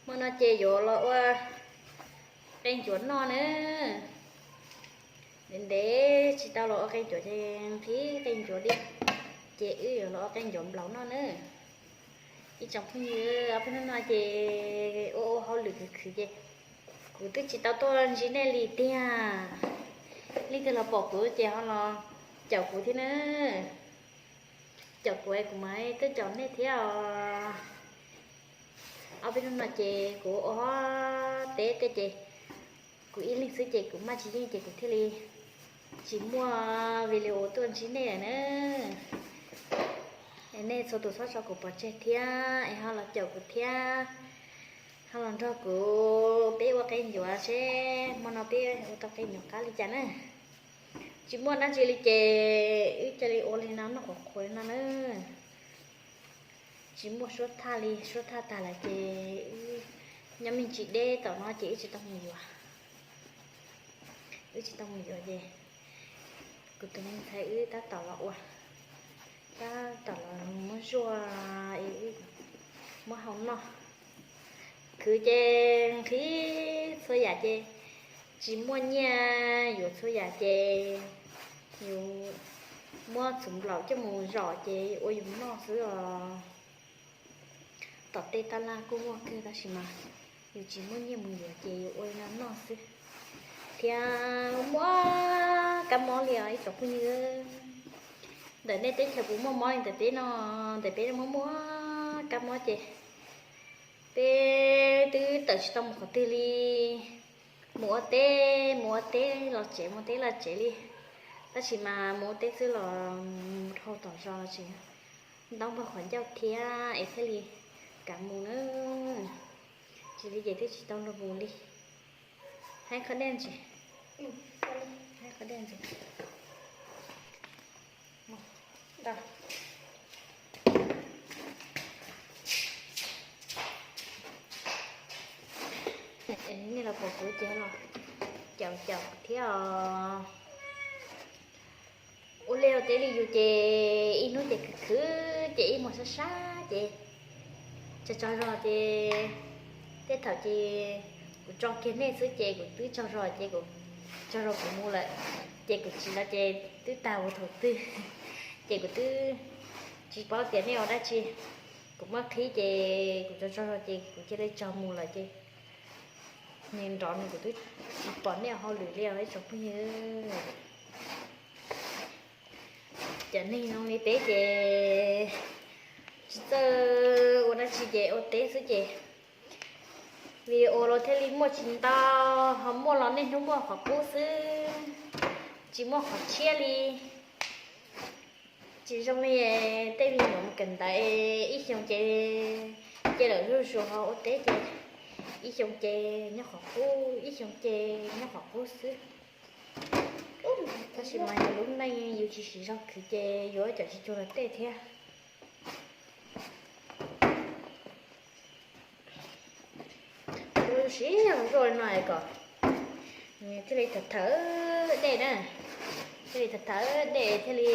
Hmo no ces yuav los ua qe ncuav noj na. Ntev ntev tsis tau los ua qe ncuav ces nqhis qe ncuav li, ces wb yuav los ua qe ncuav nplaum noj na. Ib tsoom phooj ywg, ob peb hnub no ces ua ua hauj lwm khwv khwv ces kuv twb tsis tau tuaj ntsib nej li tiag. Leej twg los pom kuv ces ho los caum kuv thiab na. Caum kuv es kuv mam tuaj caum nej thiab os. Ob peb hnub no ces kuv ua teb tej ces kuv ib leeg xwb ces kuv maj tsis yeej ces kuv thiaj li tsis muaj video tuaj ntsib nej lawm na. Es nej txhua tus txhob tso kuv pov tseg thiab es ho los caum kuv thiab, ho los nrog kuv peb ua qe ncuav seb hmo no peb ua tau qe ncuav qab li cas na. Tsis muaj dab tsi li ces wb cia li ua li no noj qhuav qhuav li no na. Tsis muaj suab thaj li, suab thaj tag lawm ces wb nyob me ntsis deb tom no ces wb tsis tau mus yuav. Wb tsis tau mus yuav ces kuv tus me ntxhais wb tab tom los ua, tab tom los muab zuaj, muab hau noj. Khwv ces nqhis txhua yam ces tsis muaj nyiaj yuav txhua yam ces yus muab txhuv nplaum coj mus zom ces ua yus noj xwb os. Tom tej tab laj kuj muaj kawg tab sis mas yus tsis muaj nyiaj mus yuav ces yus ua li no noj xwb. Thiab muaj kab mob li os ib tsoom phooj ywg. Ntawm nej teb chaws puas muaj mob li ntawm peb no? Ntawm peb muaj muaj kab mob ces peb twb tawm tsis tau mus qhov twg li. Mus ua teb, mus ua teb los tsev, mus teb los tsev li. Tab sis mas mus ua teb xwb los mus dhau tom zos los tsev, ntaub npog qhov ncauj thiab es thiaj li kav mus na. Tsis li ces twb tsis tau luag mus li. Haib qhov dej ntsis, haib qhov dej ntsis. Nej los pom kuv ces los caum caum thiab os. Ua liaj ua teb li yus ces ib hnub ces khwv khwv ces ib hmos sab sab ces tsaug tsaug zog ces tej thaum ces kuv tso kiag nej xwb ces kuv twb tsaug zog ces kuv tsaug zog kuv mus lawm, ces kuv tsis los ces twb tag ua thaum twg ces kuv twb tsis paub tias nej ua dab tsi. Kuv muab qhib ces kuv tsaug tsaug zog ces kuv cia li tsaug mus lawm ces nws nrov nws kuv twb tsis pom nej ua hauj lwm li os ib tsoom phooj ywg. Cov neeg zoo li peb ces tsis txawj ua dab tsi ces ua teb xwb ces video los thiaj li muaj tsis ntau, ho muaj los niaj hnub muaj qhov qub xwb, tsis muaj qhov tshiab li. Tsis zoo li tej me nyuam mus kawm ntawv ib xyoo ces cia lawm zuj zus ho ua teb ces ib xyoo ces nyob qhov qub, ib xyoo ces nyob qhov qub xwb. Tab sis mas yus lub neej yus tsis siv zog khwv ces yuav cov tsis cuag luag tej thiab. Siv zog zuaj li no es kom thiaj li thawm thawm dej na, thiaj li thawm thawm dej thiaj li,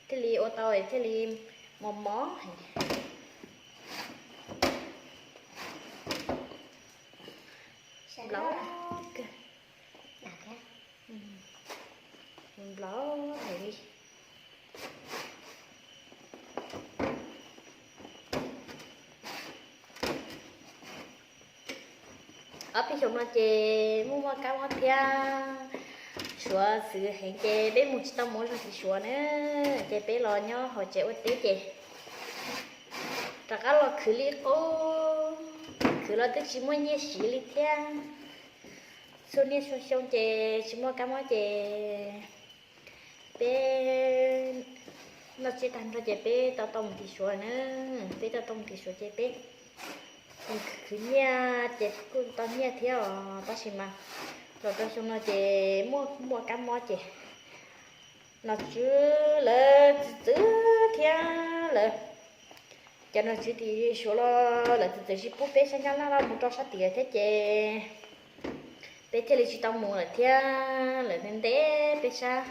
thiaj li ua tau thiaj li mos mos. Nplaum kawg, nplaum heev li. Ob peb xyoos no ces muaj muaj kab mob thiab, suav xwm heev ces peb mus tsis tau mus zog tim suav na, ces peb los nyob hauv tsev ua teb ces rov qab los khwv li qub, khwv los twb tsis muaj nyiaj siv li thiab. Txhua niaj txhua xyoo ces tsis muaj kab mob ces peb noj tsiab tag nrho ces peb tau tau mus tim suav na, peb tau tau mus tim suav ces peb khwv nyiaj ces kuj tau nyiaj thiab os, tab sis mas los rau xyoo no ces muaj muaj kab mob ces nom tswv lawv txwv txwv thiab lawv, cov nom tswv tim suav los lawv txwv txwv tsis pub peb sab Nyab Laj los mus rau sab tid lawm thiab ces peb thiaj li tsis tau mus lawm thiab. Lawv ntev ntev peb sab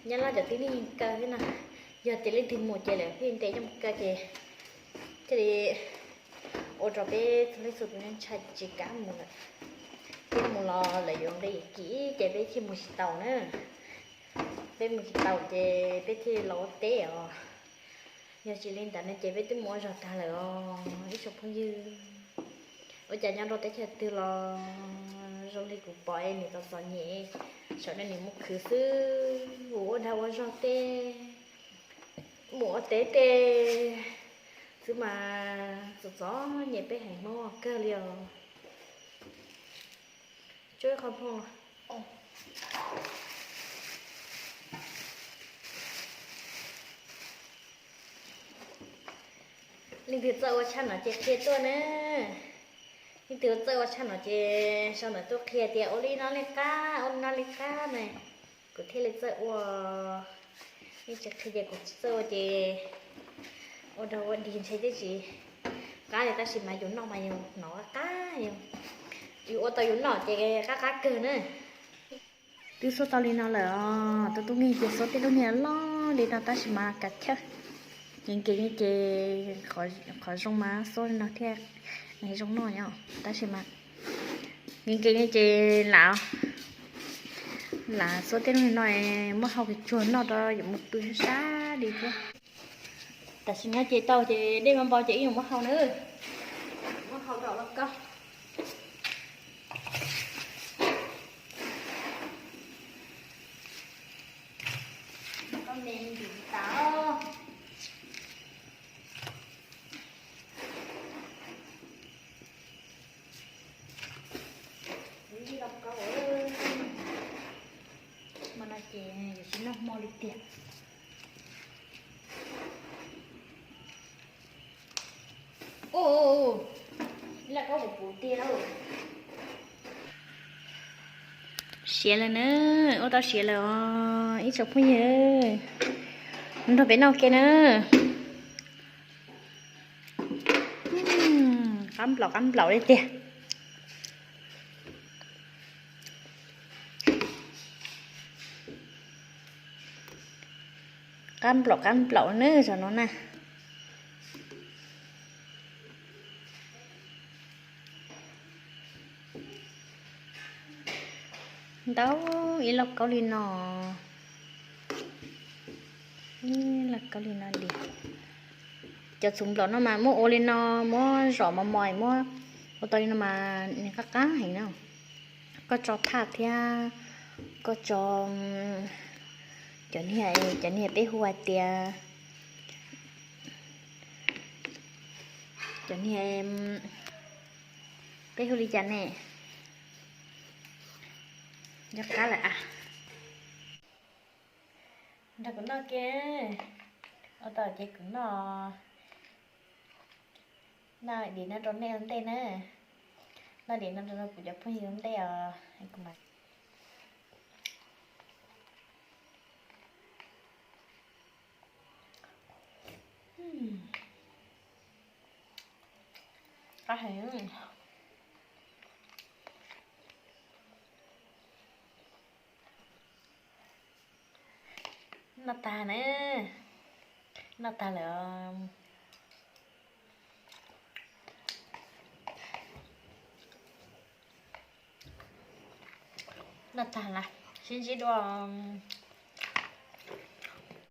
Nyab Laj cov tib neeg kaw thiab no, yog tias leej twg mus ces lawv thiaj ntes coj mus kaw ces thiaj li Ua rau peb txhua leej txhua tus ntshai tsis kam mus lawm. Peb mus los lawv yuav nqi kim ces peb thiaj mus tsis tau na. Peb mus tsis tau ces peb thiaj los ua teb os. Yog tsis li ntawd no ces peb twb mus ua zog tag lawm os ib tsoom phooj ywg. Ua cas nyob rau teb chaws twg los zoo li kuv pom es nws txom txom nyem, saum no nws mus khwv xwb, mus ua dag ua zog tej, mus ua teb tej xwb mas txom txom nyem peb heev Hmoob kawg li os. Tsuab ib qho nplooj los. Leej twg txawj ua tshaj no ces qhia tuaj na. Leej twg txawj ua tshaj no ces sau ntawv tuaj qhia tias ua li no li qab, ua li no li qab na, kuv thiaj li txawj ua. Nej tsis qhia ces kuv tsis txawj ua ces ua rau ua dig ntshe twb tsis qab li tab sis mas yus noj mas yus hnov qab qab, yus ua tau yus noj ces qab qab kawg na. Twb xuab tau li no lawm os, tus tub nkeeg ces xuab tej lub niag loj li no tab sis mas kav chawj. Nkees nkees li ces qhov zoo mas xuab li no thiaj zoo noj os, tab sis mas nkees nkees li ces lam, lam xuab tej lub niag no muab hau tsuag noj rau yuav mus pw sab sab li thiab. Tam sim no ces tau ces dej npau npau ces wb yuav muab hau na. Muab hau rau lauj kaub. Lauj kaub me me ntsis tas. Lauj kaub, hmo no ces yuav tsis noj hmo li tiag. Ua, ib lauj kaub puv puv tiag lauj. Siav lawm na, ua tau siav lawm os ib tsoom phooj ywg. Nrog peb noj ke na. Qab nplaum qab nplaum li tiag. Qab nplaum qab nplaum na zaum no na. Ntau ib lauj kaub li no, ib lauj kaub li no li. Cov txhuv nplaum no mas muab ua li no, muab zom mos mos, muab ua tau li no mas nws qab qab heev na. Koj tso thaj thiab koj tso cov niag, cov niag peb hu hais tias cov niag, peb hu li cas ne? Nco qab lawm a. Nrog kuv noj ke. Ua tau ces kuv noj. Noj dim no rau nej ua ntej na. Noj dim no rau kuv cov phooj ywg ua ntej os. Qab heev. Noj tag na. Noj tag lawm. Noj tag lawm, sib ntsib dua.